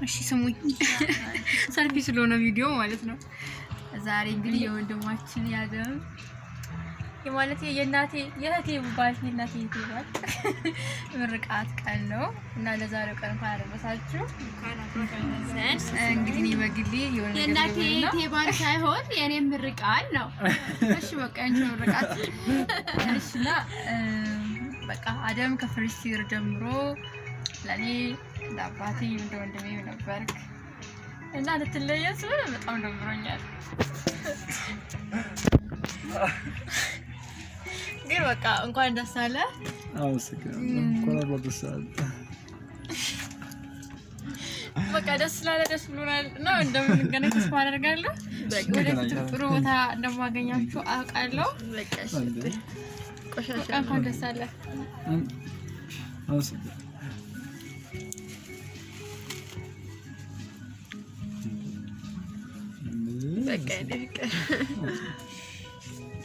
እሺ ስሙኝ፣ ሰልፊ ስለሆነ ቪዲዮ ማለት ነው። ዛሬ እንግዲህ የወንድማችን ያደም የማለት የእናቴ የእህቴ ባል የእናቴ እህቴ ባል ምርቃት ቀን ነው እና ለዛሬው ቀን እንኳን አደረሳችሁ። እንግዲህ እኔ በግሌ የሆነ የእናቴ እህቴ ባል ሳይሆን የእኔ ምርቃት ነው። እሺ በቃ ያንቺ ምርቃት። እሺ እና በቃ አደም ከ first year ጀምሮ ለእኔ እንደ አባቴ እንደ ወንድሜ ነበርክ እና ልትለየን ስለሆነ በጣም ደብሮኛል። ግን በቃ እንኳን ደስ አለ። አመሰግናለሁ። እንኳን አብሮ ደስ አለ። በቃ ደስ ስላለ ደስ ብሎናል እና እንደምንገናኝ ተስፋ አደርጋለሁ። ወደፊት ጥሩ ቦታ እንደማገኛችሁ አውቃለሁ። በቃ እንኳን ደስ አለ።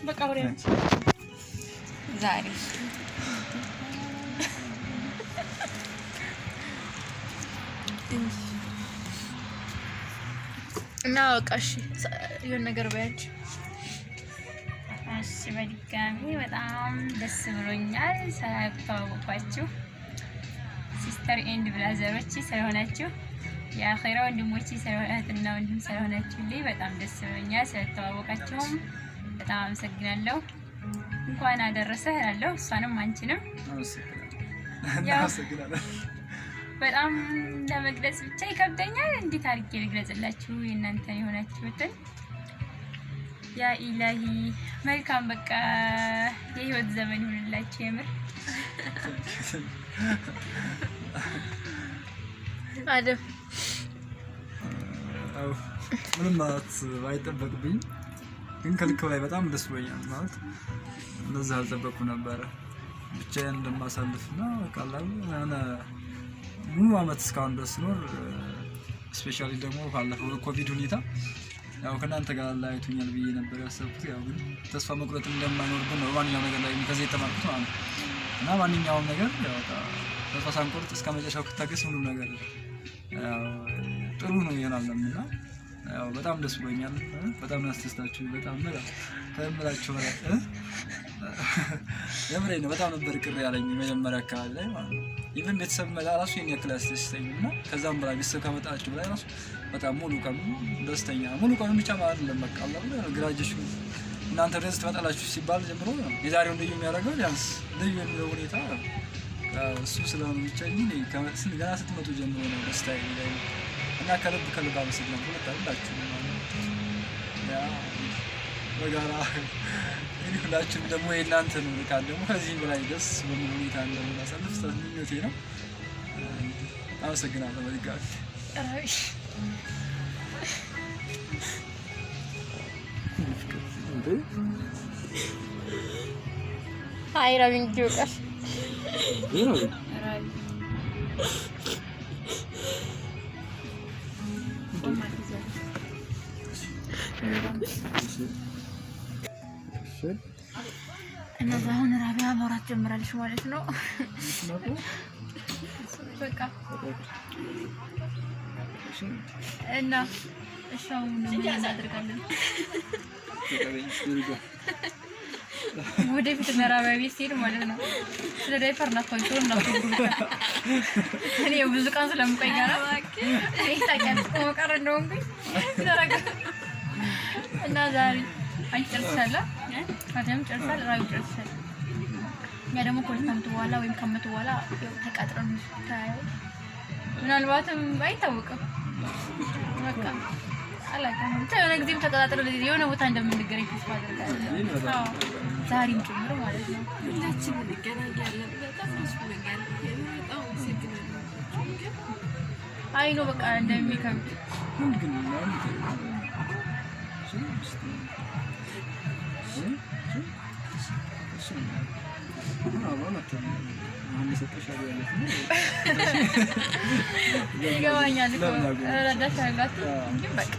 በቃ ዛሬ እና በቃ እሺ፣ የሆነ ነገር በያች። እሺ፣ በድጋሚ በጣም ደስ ብሎኛል ስላተዋወቅኳችሁ፣ sister and brother ኦች ስለሆናችሁ፣ የአኼራ ወንድሞች እህትና ወንድም ስለሆናችሁልኝ በጣም ደስ ብሎኛል። ስለተዋወቃችሁም በጣም አመሰግናለሁ። እንኳን አደረሰህ እላለሁ። እሷንም አንቺንም በጣም ለመግለጽ ብቻ ይከብደኛል። እንዴት አድርጌ ልግለጽላችሁ የእናንተን የሆናችሁትን? ያ ኢላሂ መልካም በቃ የህይወት ዘመን ይሁንላችሁ። የምር አደም ምንም ማለት አይጠበቅብኝም፣ ግን ከልክ በላይ በጣም ደስ ብሎኛል። ማለት እንደዛ አልጠበቅኩም ነበረ ብቻዬን እንደማሳልፍ እና ቀላል የሆነ ሙሉ አመት እስካሁን ድረስ ስኖር specially ደግሞ ባለፈው ኮቪድ ሁኔታ ያው ከእናንተ ጋር ላይቱኛል ብዬ ነበር ያሰብኩት። ያው ግን ተስፋ መቁረጥ እንደማይኖርብን ነው በማንኛውም ነገር ላይ ከዚህ የተማርኩት ማለት ነው። እና ማንኛውም ነገር ያው ተስፋ ሳንቆርጥ እስከ መጨረሻው ከታገስ ሁሉም ነገር ያው ጥሩ ነው ይሆናል እና ያው በጣም ደስ ብሎኛል። በጣም ነው ያስደስታችሁ። በጣም በጣም ከምላችሁ በላይ የምሬን ነው። በጣም ነበር ቅር ያለኝ መጀመሪያ አካባቢ ላይ ማለት ነው። Even ቤተሰብ መጣ ራሱ ይሄን ያክል ያስደስተኝ እና ከዛም በላይ ቤተሰብ ከመጣችሁ በላይ ራሱ በጣም ሙሉ ቀኑ ደስተኛ ሙሉ ቀኑ ብቻ ማለት አይደለም። በቃ አላ graduation እናንተ ወደዚህ ትመጣላችሁ ሲባል ጀምሮ የዛሬውን ልዩ የሚያደርገው ቢያንስ ልዩ የሚለው ሁኔታ እሱ ስለሆነ ብቻ እንጂ ገና ስትመጡ ጀምሮ ነው ደስታ ላይ እና ከልብ ከልብ አመሰግናለሁ ሁላችሁ ያ በጋራ እንግዲህ ሁላችሁም ደግሞ የእናንተን ምርቃት ደግሞ ከዚህም በላይ ደስ በሚል ሁኔታ እንደምናሳልፍ ምኞቴ ነው። አመሰግናለሁ በድጋሚ። አይ ራቢ እንግዲህ ይወቃል። እነዛ አሁን ራቢያ ማውራት ጀምራለች ማለት ነው። በቃ እና እሺ አሁን ምን እናደርጋለን? ወደፊት እነ ራቢያ ቤት ሲሄድ ማለት ነው ስለ ዳይፐር እናቷቸው እኔ ብዙ ቀን ስለምቆይ ጋራ ታውቂያለሽ ቆሞ ቀር እንደሆንኩኝ እና ዛሬ አንቺ ጨርሰሻል፣ አደም ጨርሳል፣ ራቢ ጨርሰሻል። እኛ ደግሞ ከሁለት ዓመት በኋላ ወይም ከዓመት በኋላ ተቃጥረን ምናልባትም አይታወቅም። በቃ አላውቅም። ብቻ የሆነ ጊዜም ተቀጣጥረን የሆነ ቦታ እንደምንገናኝ ተስፋ አደርጋለሁ። ዛሬም ጭምር ማለት ነው። ሁላችንም እንገናኛለን። በጣም ደስ ብሎኛል። በጣም አመሰግናለሁ። አይ ነው በቃ እንደሚከብድ ይገባኛል እኮ እረዳሻለሁ። ግን በቃ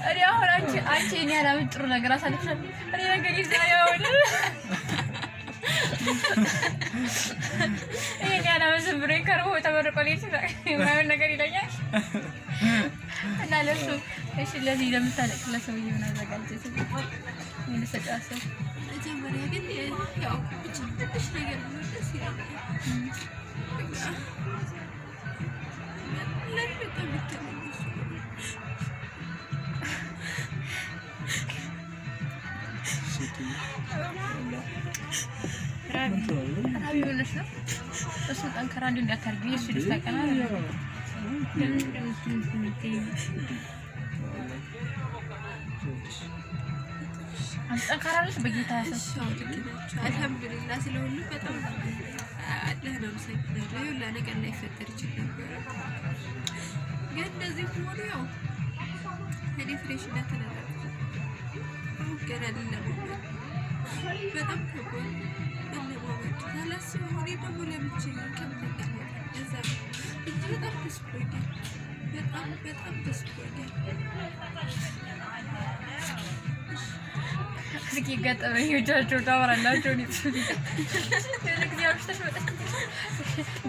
እኔ አሁን አንቺ እኔ ያላምን ጥሩ ነገር አሳልፍሻል። እኔ ነገር ይዛ ያው ይሄን ያላመዝን ብሎ ከርቦ ተመርቆ ሊሄድ የማይሆን ነገር ይለኛል። እና ለሱ እሺ፣ ለዚህ ለምታለቅስለት ሰውዬ ምን አዘጋጀህ? ምን ልሰጠው አሰብክ? መጀመሪያ ግን ያው ብቻ ትንሽ ነገር ቢሆን ደስ ይለኛል። በቃ ለእኔ በጣም የተለየ እሱ ነው። ራቢ ሆነሽ ነው እሱ ጠንከራ እንዲሁ እንዳታርጊ የእሱ ደስታ ቀና አንቺ ጠንካራ ነሽ በጌታ ስም። እሺ አዎ ልክ ናቸው። አልሐምዱሊላህ ስለሁሉ በጣም አላህ ነው አመሰግናለሁ። ይሄ ሁላ ነገር ላይፈጠር ይችል ነበረ፣ ግን እንደዚህ ሆኖ ያው እኔ fresh እንደተደረገ አሁን ገና ልለማመድ በጣም ከባድ መለማመድ ሳላስበው እኔ ደግሞ ለምቼ ይከብደኛል በጣም። ለዛ ነው እንጂ በጣም ደስ ብሎኛል። በጣም በጣም ደስ ብሎኛል። እስኪ ገጠመኞቻቸው ታወራላቸው። የሆነ ጊዜ አምሽተሽ መጣሽ፣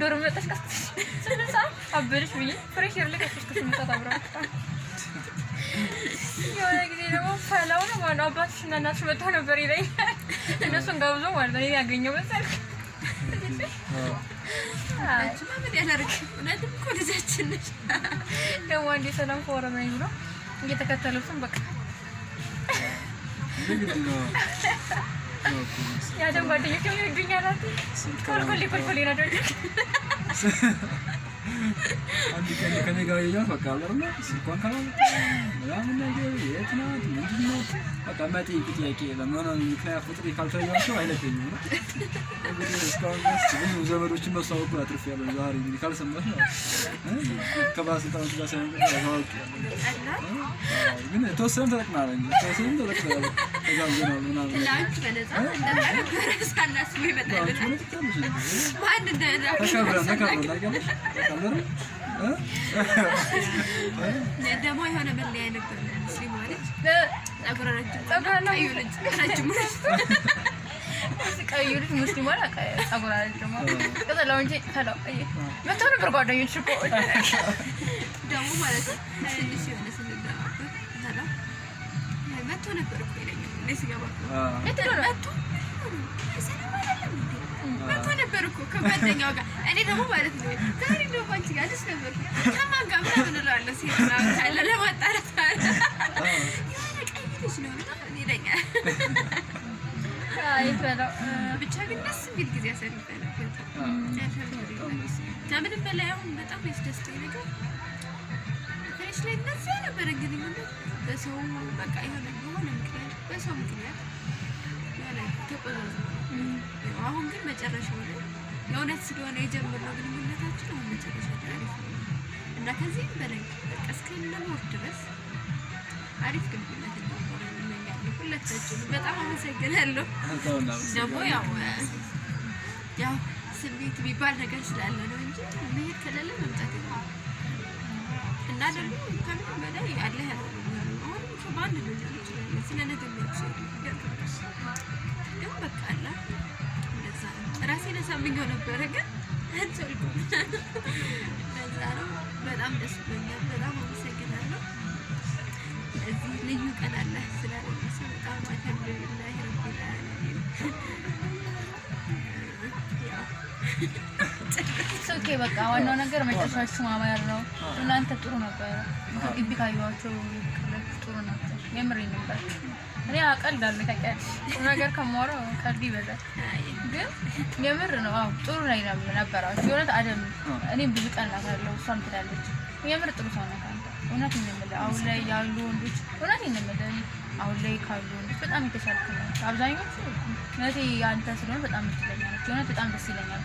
ዶርም መጣሽ፣ ቀስቅሰሽ 8 ሰዓት አበደሽ ብዬ fresh air ላይ ቀስቅሰሽ ከ8 ሰዓት አብረው የሆነ ጊዜ ደግሞ ፈላው ነው ማለት ነው። አባትሽ እና እናትሽ መጥተው ነበር ይለኛል። እነሱን ጋብዞ ማለት ነው። እኔን ያገኘው መሰለኝ። አንቺማ ምን ያላርግ እውነትም እኮ ልጃችን ነሽ። ደግሞ አንዴ ሰላም ፎረም ነኝ ብሎ እየተከተለው እሱም በቃ የአደም ጓደኞች ይወዱኛል። ኮልኮሌ ኮልኮሌ ናቸው። አንድ ቀን ከኔ ጋር እያት በቃ አለ አይደለ ስልኳን ካላመጣ ምናምን ነገር የት ናት ምንድን ናት በቃ የማይጠይቅ ጥያቄ የለም። የሆነ ምክንያት ፈጥሬ ካልታየኋቸው አይለቀኝም። እና እንግዲህ እስካሁን ድረስ ብዙ ዘመዶችን በሷ በኩል አትርፌያለሁ። ዛሬ እንግዲህ ካልሰማሽ ማለት ነው ከባለስልጣኖች ጋር ሳይሆን ታዋቂያለሁ። ግን የተወሰነ ተጠቅመናል እንጂ የተወሰነ ተጠቅመናል። ተጋብዘናል ምናምን ለአንቺ በነፃ እንደዛ ነበረ ሳናስበው ይመጣልናል። ማን እንደዛ ተከብረን ተከብረን ታውቂያለሽ ተከብረን ደግሞ የሆነ መለያ ነበር ሙስሊም ልጅ ጸጉረ ረጅም ጸጉረ ነው። ቀዩ ልጅ ረጅሙ ልጅ ቀዩ ልጅ ሙስሊም ሆነ ጸጉር ረጅም ከዛ እንጂ ፈላው መጥተው ነበር ጓደኞች እኮ ደግሞ ማለት ነው ትንሽ የሆነ ስንደባበር ኋላ መጥቶ ነበር እኮ ይለኛል። እኔ ስገባ የት ሄዶ ነው? መጥቶ ሰላም አይደለም እንዴ መጥቶ ነበር እኮ ከጓደኛው ጋር። እኔ ደግሞ ማለት ነው ዛሬ እንደውም አንቺ ጋር ልጅ ነበር ከማን ጋር ምናምን እለዋለሁ። ሴት ምናምን ካለ ለማጣራት የሆነ ቀይ ልጅ ነው ምናምን ይለኛል። አይ ፈላው ብቻ ግን ደስ የሚል ጊዜ አሳልፈናል። በጣም አልሐምዱሊላህ። ከምንም በላይ አሁን በጣም ያስደስተኝ ነገር fresh ላይ እንደዚያ የነበረ ግንኙነት በሰው በቃ የሆነ በሆነ ምክንያት በሰው ምክንያት የሆነ ተቆዛዝሞ ነበር። አሁን ግን መጨረሻው ላይ የእውነት ስለሆነ የጀመርነው ግንኙነታችን አሁን መጨረሻ ላይ አሪፍ ነው እና ከዚህም በላይ በቃ እስከንሞት ድረስ አሪፍ ግንኙነት እንዲኖረን እመኛለሁ። ሁለታችንም በጣም አመሰግናለሁ። ደግሞ ያው ያው ስሜት የሚባል ነገር ስላለ ነው እንጂ መሄድ ከሌለ መምጣት የለም። እና ደግሞ ከምንም በላይ አለህ ያለው ነው የሚሆነው። አሁንም እኮ በአንድ ልንሆን እንችላለን። ስለ ነገ የሚያውቅ ሰው የለም። ግን በቃ አላ እንደዛ ነው። ራሴን አሳምኜው ነበረ ግን አልቻልኩም። እንደዛ ነው። በጣም ደስ ብሎኛል። በጣም አመሰግናለሁ። እዚህ ልዩ ቀን አለ ስላደረሰ በጣም አልሐምዱሊላህ ረቢል ዓለሚን። ያው okay በቃ ዋናው ነገር መጨረሻችሁ ማማር ነው። እናንተ ጥሩ ነበረ። ከግቢ ካየኋቸው ክፍሎች ጥሩ ናቸው። የምሬን ነበር። እኔ አቀልዳለሁ ታውቂያለሽ። ቁም ነገር ከማወራው ቀልድ ይበዛል። ግን የምር ነው። አዎ ጥሩ ላይ ነበራችሁ። የእውነት አደም እኔም ብዙ ቀን እላታለሁ፣ እሷም ትላለች። የምር ጥሩ ሰው ነህ አንተ። እውነት ነው የምልህ። አሁን ላይ ያሉ ወንዶች እውነት ነው የምልህ እኔ አሁን ላይ ካሉ ወንዶች በጣም የተሻልክ ነው። አብዛኞቹ እውነቴ አንተ ስለሆነ በጣም እድለኛ ነች። የእውነት በጣም ደስ ይለኛል።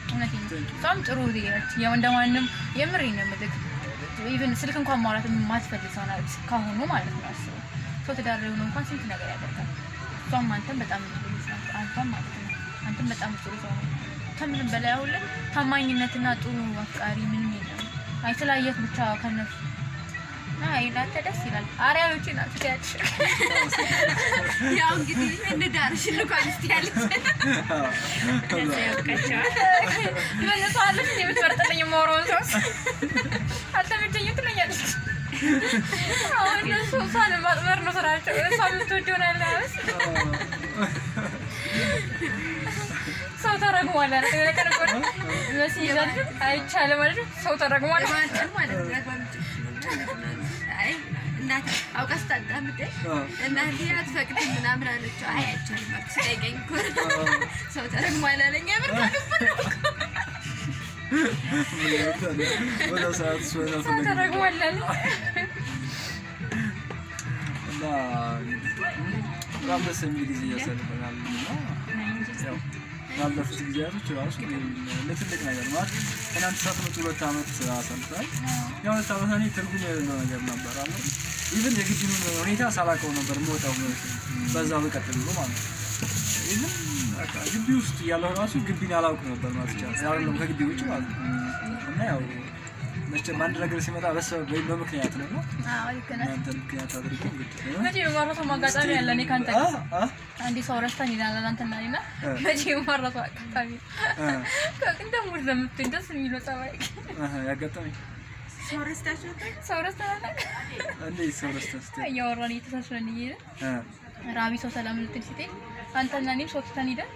እውነቴን ነው። እሷም ጥሩ ነች። ያው እንደማንም የምሬን ነው የምልህ። Even ስልክ እንኳን ማውራት የማትፈልግ ሰው ናት ካሁኑ ማለት ነው። አስበው ሰው ትዳር ላይ ሆኖ እንኳን ስንት ነገር ያደርጋል። እሷም አንተም በጣም ጥሩ ናቸው። አንተም ማለት ነው አንተም በጣም ጥሩ ሰው ነው። ከምንም በላይ አሁን ላይ ታማኝነትና ጥሩ አፍቃሪ ምንም የለም። አይ ስላየህ ብቻ ከነሱ አይ እናንተ ደስ ይላል። አሪያኖቼ ናችሁ ያልሽ። ያው እንግዲህ እንዳርሽ ልኳን እስቲ ያለች ለዛ ያብቃቸዋል። መልሰዋለች እንደ የምትመርጥልኝ የማወራውን ሰው አልተመቸኝም ትለኛለች። አሁን እነሱ እሷን ማጥመር ነው ስራቸው። እሷ የምትወደውን አለባበስ ሰው ተረግሟል አለ። የሆነ ቀን እኮ ነው መሲ ይዛችሁ አይቻልም ማለት ነው። ሰው ተረግሟል። የበዓል ቀን ማለት ነው። አርባ ምንጭ አይ እናቴ አውቃ ስታዳምጠኝ እናቴ አትፈቅድም ምናምን አለችው። አይ አይቻልም አልኩ። ሲጠይቀኝ እኮ ሰው ተረግሟል አለኝ። የምር ከልቡ ነው እኮ። ወደ ሰዓት ሰው ተረግሟል አለ። እና በጣም ደስ የሚል ጊዜ እያሳልፈናል እና ያው ባለፉት ጊዜያቶች ራሱ ለትልቅ ነገር ማለት ትናንት ሳትመጡ 2 ዓመት አሳልፈናል። ያ 2 ዓመት እኔ ትርጉም የሌለው ነገር ነበር አለ። Even የግቢውን ሁኔታ ሳላውቀው ነበር የምወጣው በዛ በቀጥል ብሎ ማለት ነው። Even በቃ ግቢ ውስጥ እያለሁ ራሱ ግቢን አላውቅም ነበር ማለት ይቻላል። አይደለም ከግቢ ውጭ ማለት ነው። እና ያው መቼም አንድ ነገር ሲመጣ በሰበብ ወይም በምክንያት ነው። አዎ ልክ ነህ። እናንተን ምክንያት አድርጌ እንግዲህ መቼ የማረሰው አጋጣሚ አለ። እኔ ከአንተ ጋር አንዴ ሰው ረስተን ይላል አንተና እኔና መቼ የማረሰው አጋጣሚ እንደ mood ነው የምትሆኝ። ደስ የሚለው ጸባይ። ያጋጠመኝ ሰው ረስታችሁ አታውቅም? ሰው ረስተን አናውቅም። እንዴት ሰው ረስተህ ስትል? እያወራን እየተሳስረን እየሄድን ራቢ ሰው ሰላም ልትል ስትሄድ አንተና እኔም ሰው ትተን ሄደን